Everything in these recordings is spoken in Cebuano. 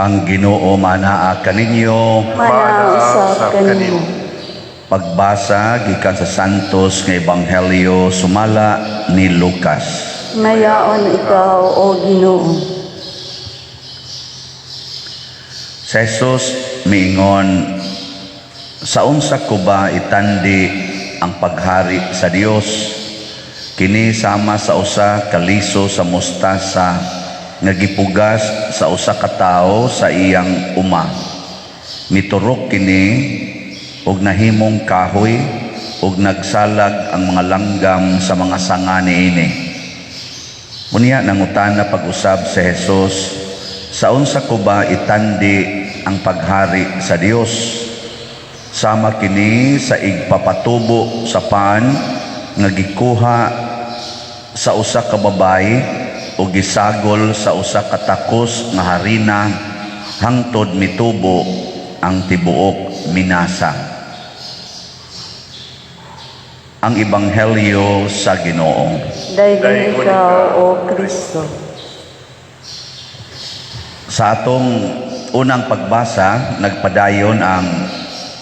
Ang Ginoo manaa kaninyo. Manaa usab kanimo. Pagbasa gikan sa Santos nga Ebanghelyo sumala ni Lucas. Mayaon ikaw, O Ginoo. Si Jesus miingon, "Sa unsa ko ba itandi ang paghari sa Dios? Kini sama sa usa ka liso sa mustasa nga gipugas sa usa ka tawo sa iyang uma. Miturok kini ug nahimong kahoy ug nagsalag ang mga langgam sa mga sanga niini." Unya nangutana pag-usab si Jesus, "Sa unsa ko ba itandi ang paghari sa Dios? Sama kini sa igpapatubo sa pan nga gikuha sa usa ka babayi o gisagol sa usa ka takos nga harina hangtod mitubo ang tibuok minasa." Ang Ebanghelyo sa Ginoo. Daygon ikaw, O Kristo. Sa atong unang pagbasa, nagpadayon ang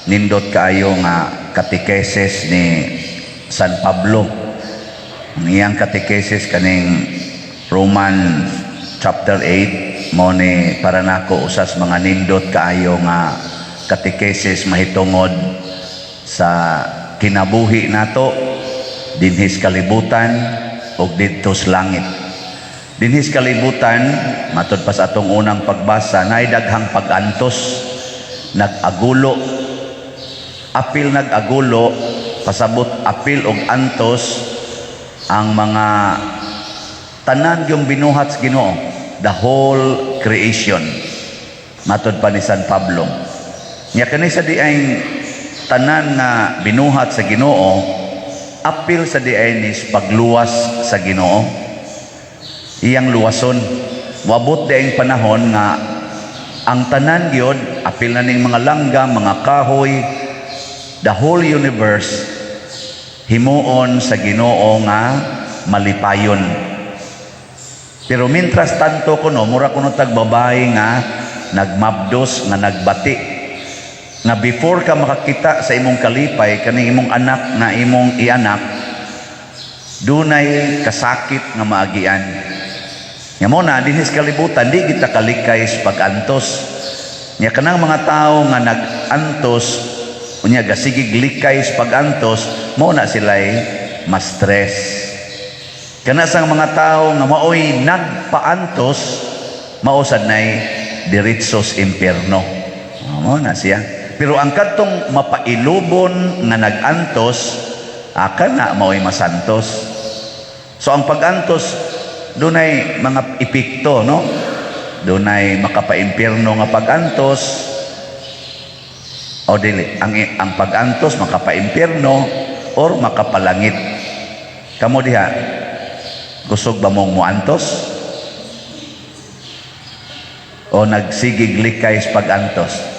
nindot kaayo nga katekesis ni San Pablo. Ang iyang katekesis kaning Roman chapter 8 mo ni para nako usas mga nindot kaayo nga katekesis mahitungod sa kinabuhi nato dinhis kalibutan ug didto sa langit. Dinhis kalibutan, matud pa sa atong unang pagbasa, naay daghang pag-antos, nag-agulo, apil nag-agulo, pasabot apil og antos ang mga tanan yung binuhat sa Ginoo, the whole creation. Matod pa ni San Pablo. Nya kani sa diay tanan nga binuhat sa Ginoo, apil sa diay ni pagluwas sa Ginoo. Iyang luwason. Moabot diayng panahon nga ang tanan gyud, apil na ning mga langgam, mga kahoy, the whole universe, himuon sa Ginoo nga malipayon. Pero mientras tanto kuno, mura kuno tag babae nga nagmabdos, nga nagbati. Nga before ka makakita sa imong kalipay, kaning imong anak nga imong ianak, dunay kasakit nga maagian. Nga mo na dinhis kalibutan di kita kalikay sa pag-antos. Nya kanang mga tawo nga nag-antos unya gasigig likay sa pag-antos, mo na sila'y ma-stress. Kana sang mga tawo nga maoy nagpaantos, mao sad nay diretso sa impierno. Oh, mo na siya. Pero ang kadtong mapailubon nga nag-antos, aka na maoy masantos. So ang pag-antos dunay mga epekto, no? Dunay makapaimpierno nga pag-antos o dili. Ang pag-antos makapaimpierno or makapalangit. Kamo diha, kusog ba mong muantos? O nagsigig likay sa pag-antos?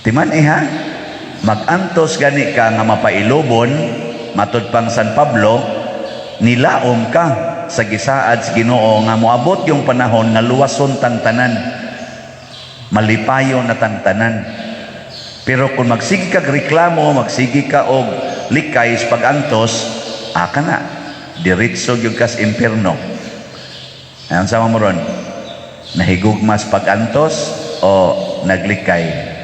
Timan iha, mag-antos gani ka nga mapailubon, matud pang San Pablo, nilaom ka sa gisaad sa Ginoo nga moabot yung panahon nga luwason tang tanan, malipayon na tang tanan. Pero kung magsige kag reklamo, magsige ka og likay sa pag-antos, aka na diretso gyud kas impierno. Ayon sa mo ron, nahigugmas pag-antos o naglikay?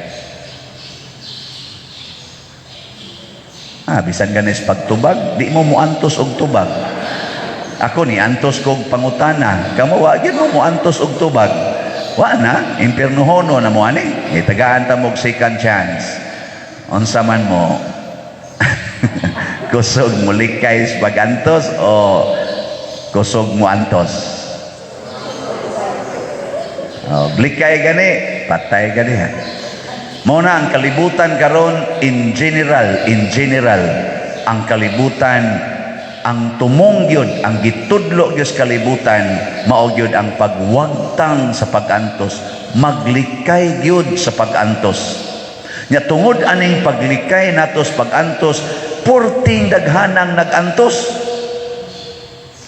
Ah, bisan ganis pagtubag, di mo muantos og tubag. Ako ni antos kog pangutana, kamo wa gyud mo muantos og tubag. Wa na, impiernohono na mo ani. Itagaan ta mo og second chance. Unsa man mo? Kusog mo likay sa pag-antos o kusog mo antos? Oh, likay gani, patay gani ha. Mao na ang kalibutan karon in general, ang kalibutan ang tumong gyud, ang gitudlo gyud sa kalibutan, mao gyud ang pagwagtang sa pag-antos, maglikay gyud sa pag-antos. Nya tungod aning paglikay nato sa pag-antos, porting daghanang nag-antos.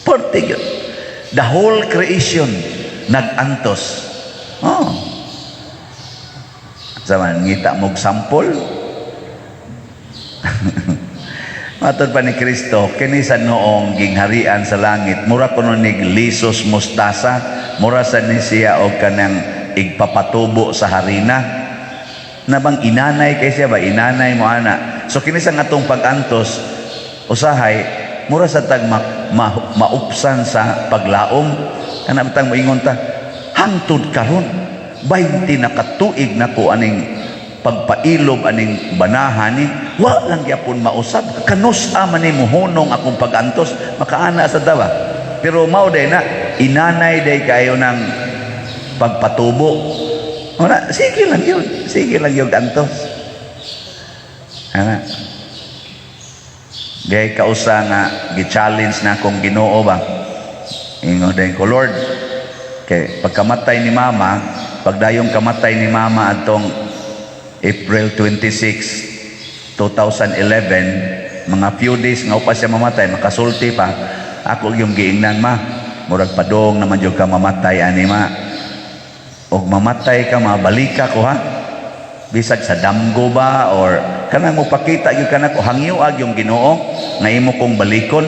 Porting gyud. The whole creation nag-antos. Oh. Sa man ngita mo'g sample. Matod pa ni Kristo, kini sa noong gingharian sa langit, mura kuno nig lisos mustasa, mura sa ni siya og kanang igpapatubo sa harina. Na bang inanay kay siya ba, inanay mo ana. So kini sa atong pag-antos, usahay, mura sa tag maupsan sa paglaom. Kana bitang moingon ta, hangtod karon 20 na katuig nako aning pagpailob aning banahan ni, wa lang gyapon mausab, kanus-a man ni mohunong akong pag-antos? Makaana sa dawa, pero mao day na inanay day kayo ng pagpatubo. Wala, sige lang yun, sige lang yung antos ana. Gay kausa nga gi-challenge na akong Ginoo ba. Ingon din ko, "Lord," kay pagkamatay ni mama, pagdayong kamatay ni mama atong April 26, 2011, mga few days nga upa siya mamatay, makasulti pa, ako yung giingnan, "Ma, murag padong naman jud ka mamatay ani, Ma. Og mamatay ka, mabalika ko ha. Bisag sa damgo ba or kanang mopakita gyud kanako, hangyoag yung Ginoo nga imo kong balikon."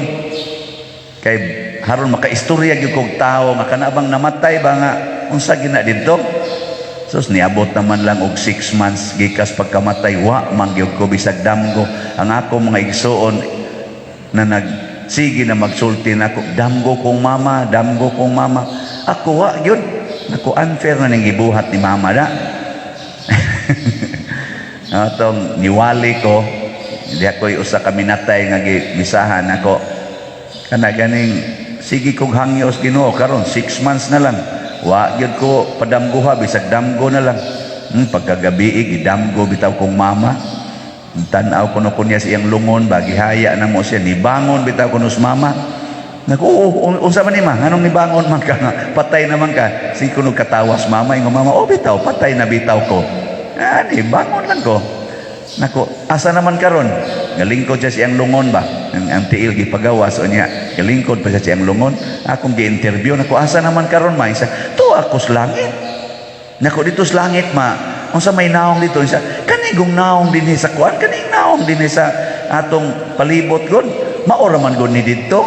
Kay haron makaistorya gyud kog tawo nga kana bang namatay ba nga unsa gina didto. Sus, niabot naman lang og 6 months gikas pagkamatay, wa man gyud ko bisag damgo. Ang ako mga igsuoon na nag sige na magsulti nako, "Damgo kong mama, damgo kong mama." Ako wa gyud. Nako, unfair na ning gibuhat ni mama da. Atong niwali ko, di ako'y usa ka minatay nga gimisahan ako. Kana ganing sige kog hangyo sa Ginoo karon 6 months na lang. Wa gyud ko padamgoha, bisag damgo na lang. Pagkagabi gidamgo bitaw kong mama. Tan-aw kuno ko niya sa iyang lungon ba, gihaya na mo siya, nibangon bitaw kuno sa mama. Naku, "Oh, unsa man ni, Ma? Nganong nibangon man ka nga? Patay naman ka." Sige kuno katawas mama, ingon mama, "Oh bitaw, patay na bitaw ko. Ah, bangon lang ko." Nako, asa naman karon? Galingkod siya siyang lungon ba? Ang tiil gipagawas o niya. Galingkod pa siya siyang lungon. Akong gi-interview, nako, "Asa naman karon, Ma?" Isa, "Tuwa ako sa langit." Nako, "Dito sa langit, Ma. Unsa may naong dito?" Isa, "Kanigong naong dinhi sa kuan, kaning naong dinhi sa atong palibot gon. Maora man gon ni didto."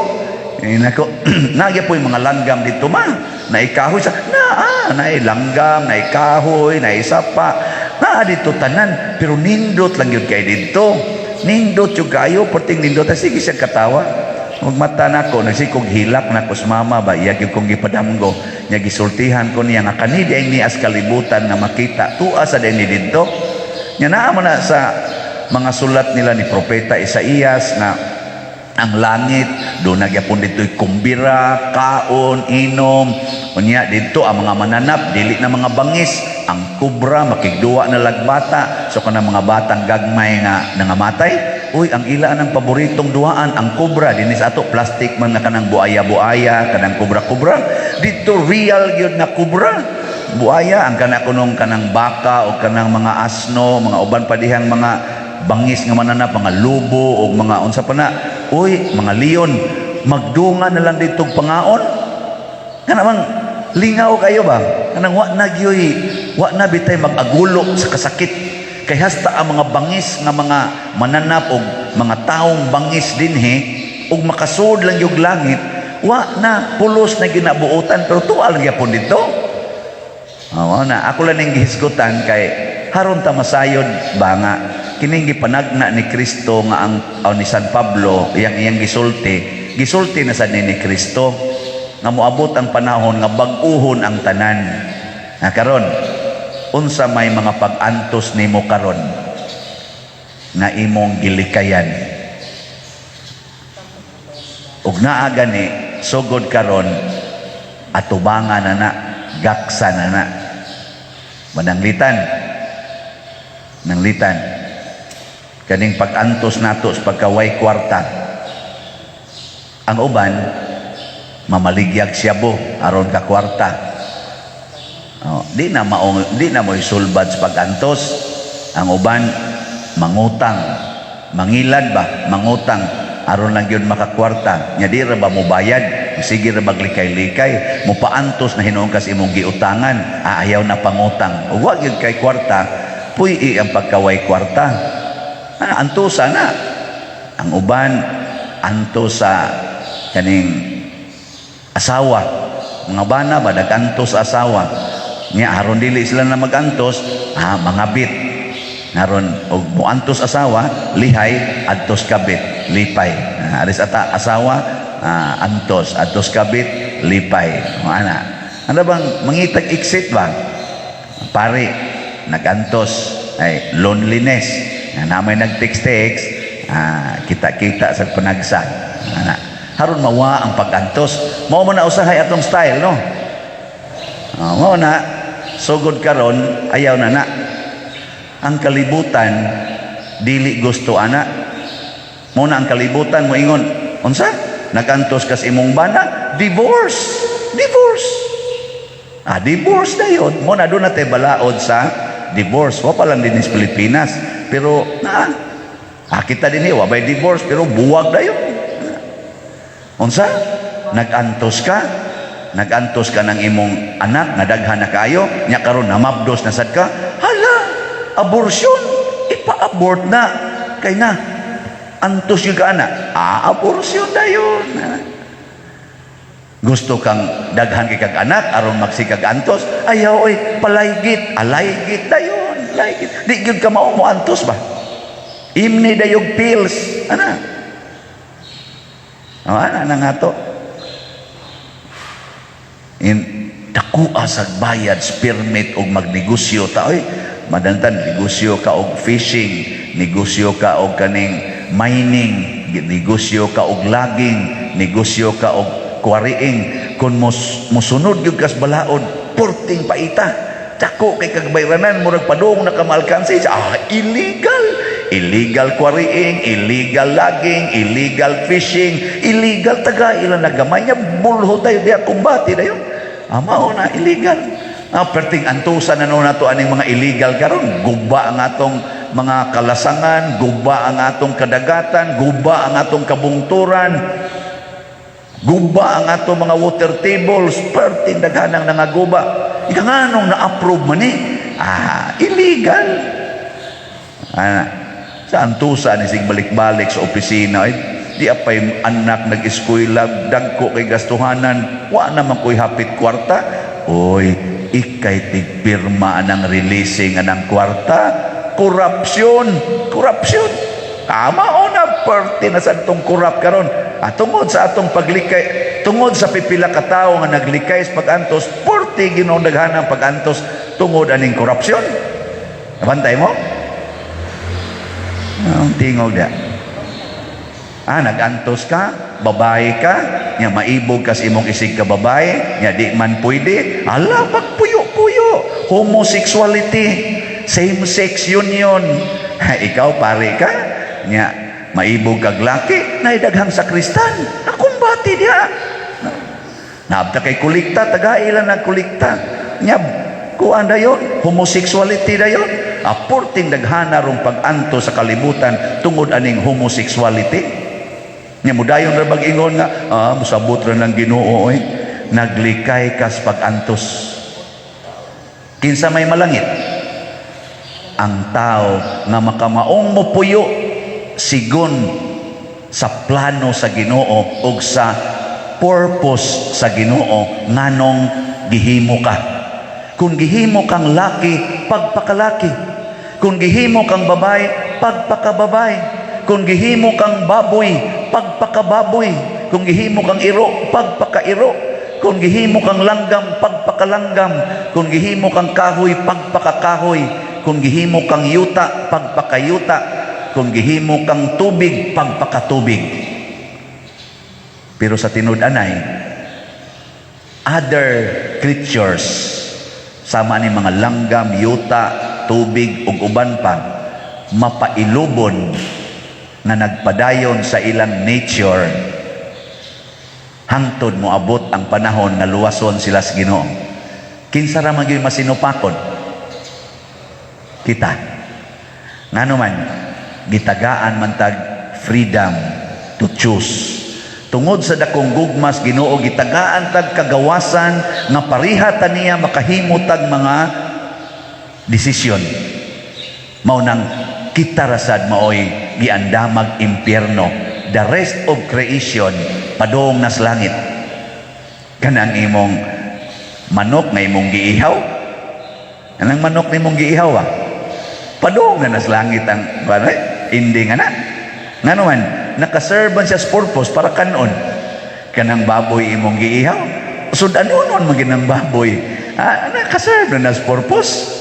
Eh, nako, "Nagya po yung mga langgam dito, Ma. Naikahoy sa, naa, naay langgam, naikahoy, naisapa. Naa dito tanan, pero nindot lang yun kay dito. Nindot yung kayo, perting nindot. Ah, sige siya katawa. Ug mata nako, nagsikog hilak na ko sa mama ba, iya gyud kong gipadamgo. Nya gisultihan ko niya nga kani di ay nias kalibutan nga makita. Tua sa ni didto. Nya naa man na sa mga sulat nila ni Propeta Isaías nga ang langit doon nagyapon dito'y kumbira, kaon, inom. Unya didto ang mga mananap dili na mga bangis, ang kubra makigduwa na lagbata. So kana mga batang gagmay nga nangamatay, uy, ang ila ang paboritong duaan ang kubra. Dinhi sa ato plastic man nga kanang buaya-buaya, kanang kubra-kubra. Dito real gyud nga kubra. Buaya ang kana kunong kanang baka o kanang mga asno, mga uban pa dihang mga bangis nga mananap, mga lobo o mga unsa pa na. Uy, mga leon, magdunga na lang dito pangaon. Kana bang lingaw kayo ba? Kanang wa na gyoy, wa na bitay mag-agulo sa kasakit. Kay hasta ang mga bangis nga mga mananap og mga taong bangis dinhi ug makasud lang yung langit, wa na pulos na ginabuotan, pero tual gyapon dito. Oo na, ako lang ning gihisgutan kay haron ta masayod ba nga kining gipanagna ni Kristo nga ang o ni San Pablo, iyang iyang gisulti, gisulti na sa ni Kristo nga moabot ang panahon nga bag-uhon ang tanan. Na karon, unsa may mga pag-antos nimo karon nga imong gilikayan? Ug naa gani sugod karon, atubangan na na, gaksa na na. Mananglitan. Nanglitan. Kaning pag-antos nato sa pagkaway kwarta. Ang uban mamaligyag siyabo aron ka kwarta. Oh, di na maong di na mo isulbad sa pag-antos. Ang uban mangutang, mangilad ba, mangutang aron lang yun makakwarta. Nya di ra ba mo bayad, sige ra maglikay-likay, mo paantos na hinuon kas imong giutangan, ah, ayaw na pangutang. Ug wa gyud kay kwarta. Puy ang pagkaway kwarta. Ano, antusa na. Ang uban, antos sa kaning asawa. Mga bana ba, nag-antos sa asawa. Nya, aron dili sila na mag-antos, mangabit. Aron, og muantos asawa, lihay, antos kabit, lipay. Aris ata asawa, antos, antos kabit, lipay. Ana. Ano bang mangitag exit ba? Pare, nag-antos, ay loneliness. Na namay nag-text-text, kita-kita sa panagsa. Ana. Haron mawa ang pag-antos. Mao man na usahay atong style, no? Mao na sugod karon ayaw na na. Ang kalibutan dili gusto ana. Mao na ang kalibutan mo ingon, unsa? Nag-antos kas imong bana, divorce. Divorce. Divorce na yun. Mao na duna tay balaod sa divorce. Wa pa lang din sa Pilipinas. Pero, na, kita din wa bay divorce, pero buwag na yun. Unsa? Nag-antos ka? Nag-antos ka ng imong anak nga daghan na kaayo, nya karon namabdos na sad ka. Hala, abortion. Ipa-abort na. Kay na antos yung ka anak. Abortion na yun. Gusto kang daghan kay kag anak aron magsikag antos, ayaw oy, palaygit, alaygit dayon, laygit. Di gyud ka mao mo antos ba? Imni dayog pills, ana. Oh, ana na nga to. In daku sag bayad permit og magnegosyo ta oy. Madantan negosyo ka og fishing, negosyo ka og kaning mining, negosyo ka og logging, negosyo ka og quarrying. Kung musunod gyud kas balaod, porting paita, dako kay kagbayranan, murag padung na ka maalkansi. Illegal, illegal quarrying, illegal logging, illegal fishing, illegal taga ilan na gamay niya, bulho tayo diya, kumbati dayon. Mao na illegal. Perting antusan na noon nato aning mga illegal karon, guba ang atong mga kalasangan, guba ang atong kadagatan, guba ang atong kabungturan, guba ang atong mga water tables, perting daghanang nangaguba. Ika nganong na-approve man ni? Illegal. Sa antusa ni sig balik-balik sa opisina ay di apay anak nag-eskwela, dagko kay gastuhanan, wa naman ko'y hapit kwarta. Oy, ikay tigpirma anang releasing anang kwarta. Korupsyon, korupsyon. Tama o na, perti na sa atong korap karon. Tungod sa atong paglikay, tungod sa pipila ka tawo nga naglikay sa pag-antos, porti Ginoong daghanang pag-antos tungod aning korupsyon. Nabantay mo? Ang tingog dia. Nag-antos ka, babae ka, nya maibog ka sa imong isig ka babae, nya di man pwede. Ala, magpuyo-puyo. Homosexuality, same-sex union. Ha, ikaw, pare ka, nya maibog kag laki, naidaghang sakristan. Nakumbati diha. Naabta kay kulikta, taga-ilan nagkulikta. Nya, kuan dayon, homosexuality dayon. Aporting daghana rong pag-anto sa kalibutan tungod aning homosexuality. Nya mudayon ra bag ingon nga, musabot ra ng Ginoo oy. Naglikay kas pag-antos. Kinsa may malangit? Ang tao nga makamaong mopuyo sigon sa plano sa Ginoo ug sa purpose sa Ginoo nganong gihimo ka. Kung gihimo kang laki, pagpakalaki. Kung gihimo kang babae, pagpakababae. Kung gihimo kang baboy, pagpakababoy. Kung gihimo kang iro, pagpakairo. Kung gihimo kang langgam, pagpakalanggam. Kung gihimo kang kahoy, pagpakakahoy. Kung gihimo kang yuta, pagpakayuta. Kung gihimo kang tubig, pagpakatubig. Pero sa tinud-anay, other creatures, sama ni mga langgam, yuta, tubig, ug uban pa, mapailubon na nagpadayon sa ilang nature hangtod moabot ang panahon nga luwason sila sa Ginoo. Kinsa ra man gyud masinupakon? Kita. Ngano man gitagaan man tag freedom to choose. Tungod sa dakong gugmas Ginoo, gitagaan tag kagawasan nga pareha ta niya makahimo tag mga desisyon. Mao nang kita rasad maoy giandamag impyerno. The rest of creation padung nas langit. Kanang imong manok nga imong giihaw, kanang manok nimong giihaw ah, padung na nas langit ang ano, ending ana. Ngano man nakaserve man siya sa purpose para kanon. Kanang baboy imong giihaw, sud-anon man ginang baboy ah, nakaserve na nas purpose.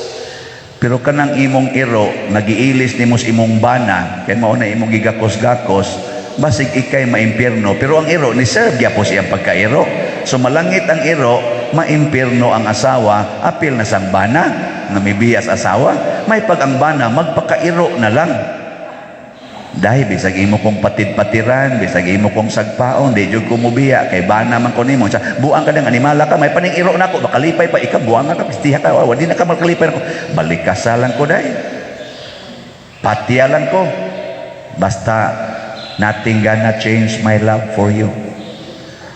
Pero kanang imong iro nga giilis nimo sa imong bana kay mao na imong gigakos-gakos, basig ikay maimpierno, pero ang iro ni serve gyapon siyang pagkairo. So malangit ang iro, maimpierno ang asawa, apil na sang bana nga mibiyas asawa. May pag ang bana magpakairo na lang. Dahil bisag imo kong patid-patiran, bisag imo kong sagpaon, di jud ko mubiya kay bana man ko nimo. Sa buang ka ng animala ka, may paning iro nako, makalipay pa ikaw, buang ka, pistiha ka, wa di na ka makalipay nako. Balik ka lang ko dai. Patiya lang ko. Basta nothing gonna change my love for you.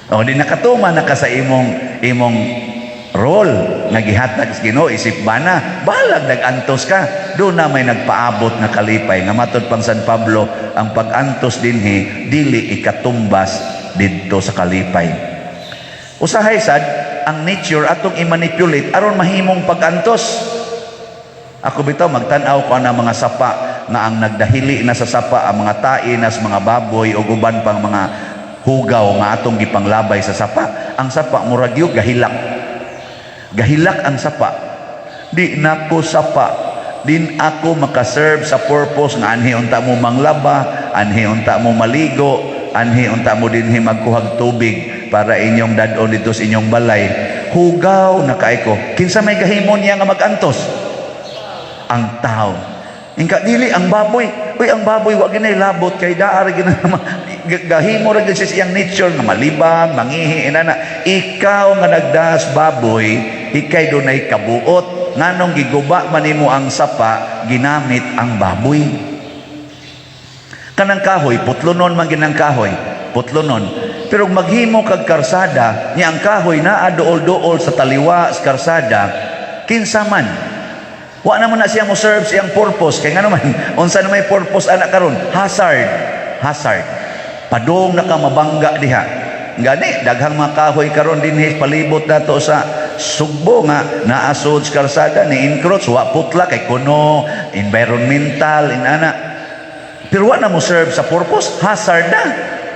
O di nakatuma na ka sa imong imong role nga gihatag sa Ginoo isip bana, balag nag-antos ka, do na may nagpaabot nga kalipay nga matod pang San Pablo, ang pag-antos dinhi dili ikatumbas didto sa kalipay. Usahay sad ang nature atong i-manipulate aron mahimong pag-antos. Ako bitaw magtan-aw ko na mga sapa nga ang nagdahili na sa sapa ang mga tae nas mga baboy o uban pang mga hugaw nga atong gipanglabay sa sapa. Ang sapa murag yun gahilak. Gahilak ang sapa. Di nako sapa. Din ako makaserve sa purpose nga anhi unta mo manglaba, anhi unta mo maligo, anhi unta mo dinhi magkuhag tubig para inyong dad-on dito sa inyong balay. Hugaw na kay ko. Kinsa may gahimo niya nga magantos? Ang tao. Ingka dili ang baboy. Uy, ang baboy wa ginay labot kay daa ra gina gahimo ra gyud siya siyang nature nga malibang, mangihi inana. Ikaw nga nagdas baboy, ikay dunay kabuot. Nganong giguba man nimo ang sapa, ginamit ang baboy? Kanang kahoy, putlonon man ginang kahoy, putlonon. Pero maghimo kag karsada, niya ang kahoy naa duol-duol sa taliwa sa karsada, kinsa man? Wa naman na siya mo serve siyang purpose. Kay ngano man, unsa na may purpose ana karon? Hazard. Hazard. Padung na ka mabangga diha. Gani, daghang mga kahoy karon dinhi palibot nato sa Sugbo nga naasod sa karsada ni encroach, wa putla kay kuno environmental inana. Pero wa na mo serve sa purpose, hazard na.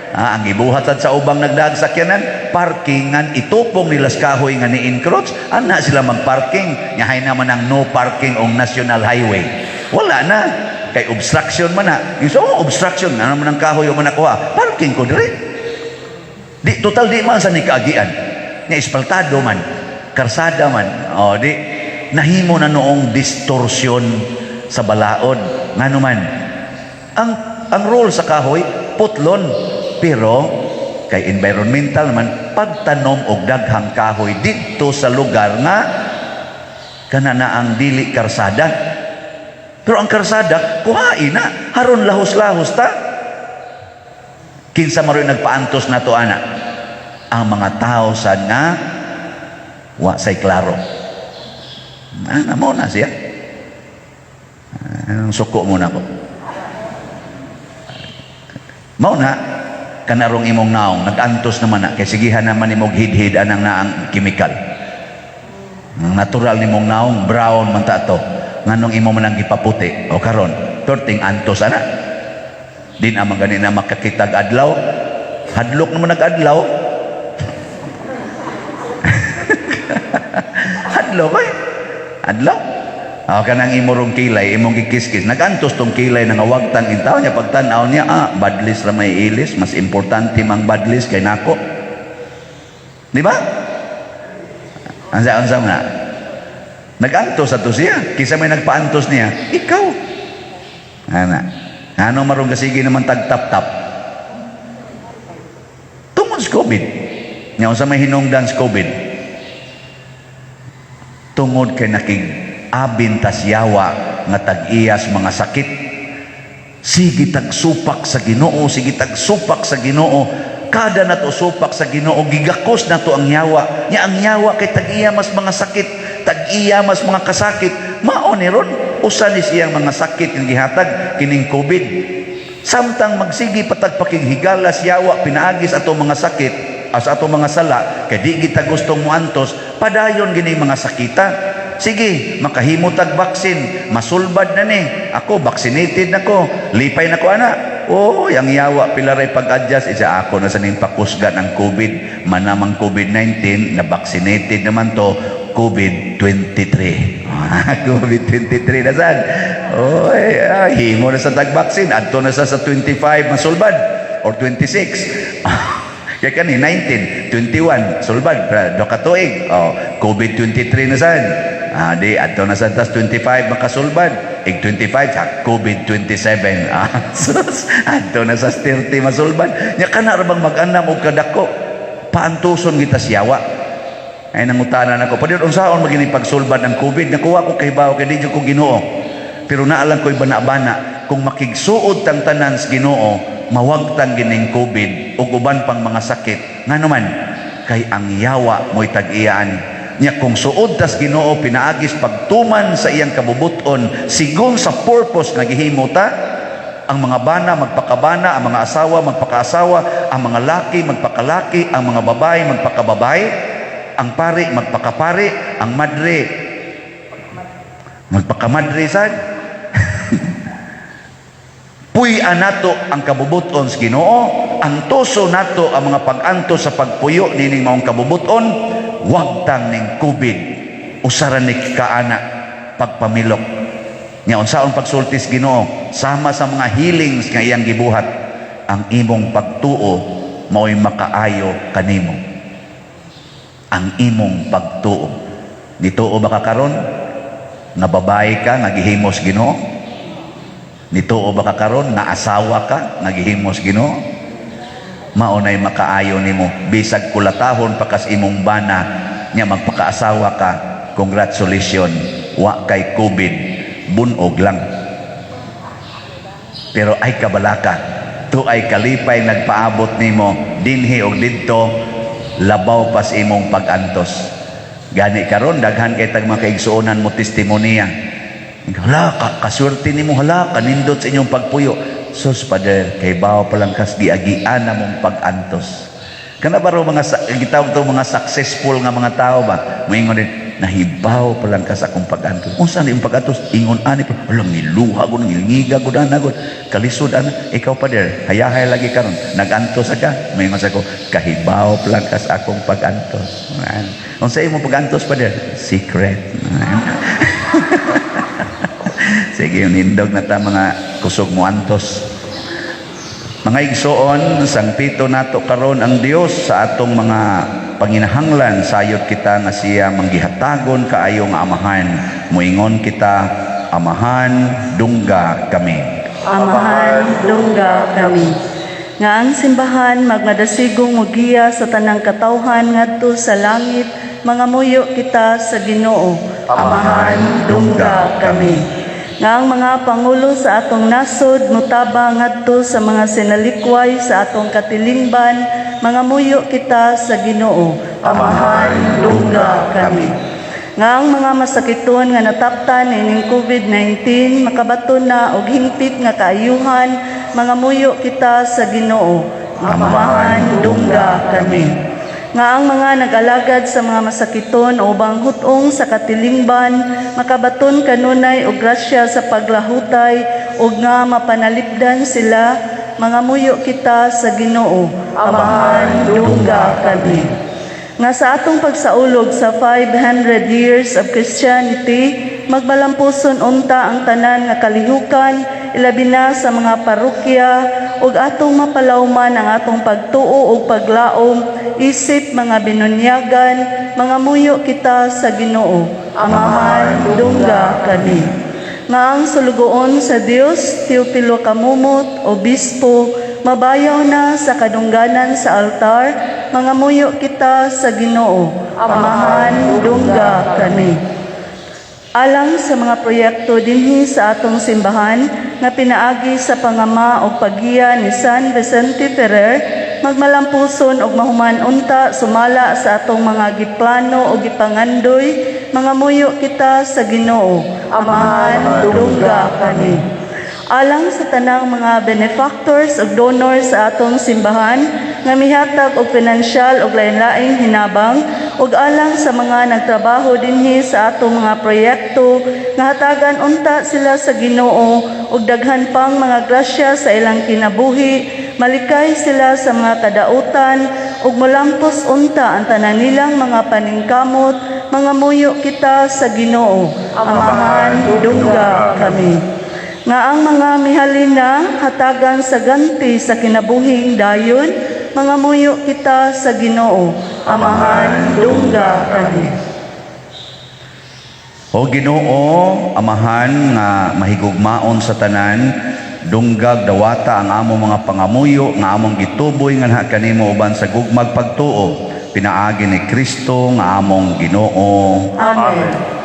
Ah, ang gibuhat sad sa ubang nagdaag sakyanan, parkingan, itupong nila sa kahoy nga ni encroach, ana sila magparking. Nyahay naman ang no parking ang national highway. Wala na. Kay obstruction man na. Yung so, oh, obstruction, ano man ang kahoy o man nakuha, parking ko dire. Di, total di man sa ni kaagian. Nya espaltado man, karsada man. O, di, nahimo na noong distorsion sa balaod. Ngano man, ang role sa kahoy putlon, pero kay environmental man, pagtanom og daghang kahoy didto sa lugar nga kana na ang dili karsada. Pero ang karsada kuhain na haron lahos-lahos ta. Kinsa maroy nagpaantos nato ana? Ang mga tao sa nga wa say klaro. Ana mo na siya. Ang suko mo na ko. Mao na kanarong imong naong nag-antos naman na kay sigihan naman nimog hidhid anang naang chemical. Ang natural nimong naong brown man ta to. Nganong imo man ang gipaputi o karon perting antos ana. Di naman gani na makakitag adlaw. Hadlok naman nag-adlaw. Hadlok eh. Adlaw. Ah, kanang imo rong kilay, imong gikiskis. Nagantos tong kilay nga wagtang intaw niya pagtan-aw niya, ah, badlis ra may ilis, mas importante mang badlis kay nako. Di ba? Ansa unsa na? Nagantos ato siya. Kinsa may nagpaantos niya? Ikaw. Ana. Ano marong kasigi naman tagtap-tap? Tungod sa COVID. Nya unsa may hinungdan sa COVID? Tungod kay nakig abin tas yawa nga tag-iyas mga sakit. Sige tagsupak sa Ginoo, sige tagsupak sa Ginoo. Kada nato supak sa Ginoo, gigakos nato ang yawa. Nya ang yawa kay tag-iya mas mga sakit, tag-iya mas mga kasakit. Mao ni ron. Usa ni siyang mga sakit nga gihatag kining COVID. Samtang magsige pa tag pakighigala sa yawa pinaagi sa atong mga sakit, as atong mga sala, kay di kita gustong muantos, padayon gini mga sakita. Sige, makahimo tag vaccine, masulbad na ni. Ako, vaccinated na ko, lipay na ko ana. Oh, yang yawa pila ray pag-adjust isa ako na sa ning pakusgan ang COVID, manamang COVID-19 na vaccinated naman to, COVID-23. COVID-23 na sad. Oy, ah, himo na sa tag-vaccine adto na sa 25 masulbad or 26. Kaya kani 19, 21 sulbad do ka tuig. Oh, COVID-23 na sad. Ah, di adto na sa tas 25 makasulbad. Ig 25 sa COVID-27. Ah, sus, adto na sa 30 masulbad. Nya kana ra bang mag-anam og kadako? Paantuson kita siyawa. Ay nangutanan ako, "Pader, unsaon magini pagsulbad ang COVID?" Nakuha ko kahibaw kay di jud ko Ginoo. Pero naalang ko'y bana-bana kung makigsuod tang tanan sa Ginoo, mawagtang gining COVID ug uban pang mga sakit. Ngano man kay ang yawa mo'y tag-iyaan. Nya kung suod tas Ginoo pinaagis pagtuman sa iyang kabubuton sigon sa purpose nga gihimo ta, ang mga bana magpakabana, ang mga asawa magpakaasawa, ang mga laki magpakalaki, ang mga babae magpakababae, ang pari magpakapari, ang madre magpakamadre sad. Puy-an nato ang kabubuton sa Ginoo, antuso nato ang mga pag-antos sa pagpuyo nining maong kabubuton, wagtang ning COVID usara ni kaana pagpamilok. Nya unsaon pagsulti sa Ginoo sama sa mga healings nga iyang gibuhat, ang imong pagtuo mao'y makaayo kanimo. Ang imong pagtuo. Nituo ba ka karon nga babae ka nga gihimos Ginoo? Nituo ba ka karon nga asawa ka nga gihimos Ginoo? Mao nay makaayo nimo bisag kulatahon pa kas imong bana nya magpakaasawa ka. Congratulations, wa kay COVID, bunog lang. Pero ay kabalaka, to ay kalipay nagpaabot nimo dinhi og didto labaw pas imong pag-antos. Gani karon daghan kay tag mga kaigsuonan mo testimonya. Hala ka, kaswerte nimo, hala kanindot sa inyong pagpuyo. Sus, Pader, kay bawo pa lang kas giagian na mong pag-antos. Kana ba raw mga gitawag to mga successful nga mga tao ba? Moingon din, "Nahibaw pa lang ka sa akong pag-antos." Unsa ni imong pag-antos? Ingon ani pa, hala, ngiluha ko, ngilngiga ko ana ko. Kalisod ana. Ikaw, Pader, hayahay lagi karon. Nag-antos ka. Moingon sa ko, "Kahibaw pa lang ka sa akong pag-antos." Man. Unsa imong pag-antos, Pader? Secret. Man. Sige, nindog na ta mga kusog mo antos. Mga igsoon, sangpito nato karon ang Dios sa atong mga panginahanglan, sayod kita nga siya manggihatagon kaayo nga Amahan. Moingon kita, Amahan, dungga kami. Amahan, dungga kami. Nga ang simbahan magmadasigong mugiya sa tanang katawhan ngadto sa langit, mangamuyo kita sa Ginoo. Amahan, dungga kami. Nga ang mga pangulo sa atong nasod mutabang ngadto sa mga sinalikway sa atong katilingban, mangamuyo kita sa Ginoo. Amahan, dungga kami. Nga ang mga masakiton nga nataptan ining COVID-19 makabaton na og hingpit nga kaayuhan, mangamuyo kita sa Ginoo. Amahan, dungga kami. Nga ang mga nag-alagad sa mga masakiton o ubang hut-ong sa katilingban makabaton kanunay og grasya sa paglahutay ug nga mapanalipdan sila, mangamuyo kita sa Ginoo. Amahan, dungga kami. Nga sa atong pagsaulog sa 500 years of Christianity, magmalampuson unta ang tanan nga kalihukan, ilabi na sa mga parokya, ug atong mapalawman ang atong pagtuo ug paglaom isip mga binunyagan, mangamuyo kita sa Ginoo. Amahan, dungga kami. Nga ang sulugoon sa Dios, Teofilo Camomot, Obispo, mabayaw na sa kadungganan sa altar, mangamuyo kita sa Ginoo. Amahan, dungga kami. Alang sa mga proyekto dinhi sa atong simbahan nga pinaagi sa pangama o paggiya ni San Vicente Ferrer, magmalampuson og mahuman unta sumala sa atong mga giplano o gipangandoy. Mangamuyo kita sa Ginoo. Amahan, dungga kami. Alang sa tanang mga benefactors ug donors sa atong simbahan nga mihatag og pinansyal ug lain-laing hinabang, ug alang sa mga nagtrabaho dinhi sa atong mga proyekto, nga hatagan unta sila sa Ginoo og daghan pang mga grasya sa ilang kinabuhi, malikay sila sa mga kadautan ug molampos unta ang tanan nilang mga paningkamot, mangamuyo kita sa Ginoo. Amahan, dungga kami. Nga ang mga mihalin na hatagan sa ganti sa kinabuhing dayon, mangamuyo kita sa Ginoo. Amahan, dungga kami. O Ginoo, Amahan nga mahigugmaon sa tanan, dunggag dawata ang among mga pangamuyo nga among gituboy nganha kanimo uban sa gugmag pagtuo, pinaagi ni Kristo nga among Ginoo. Amen.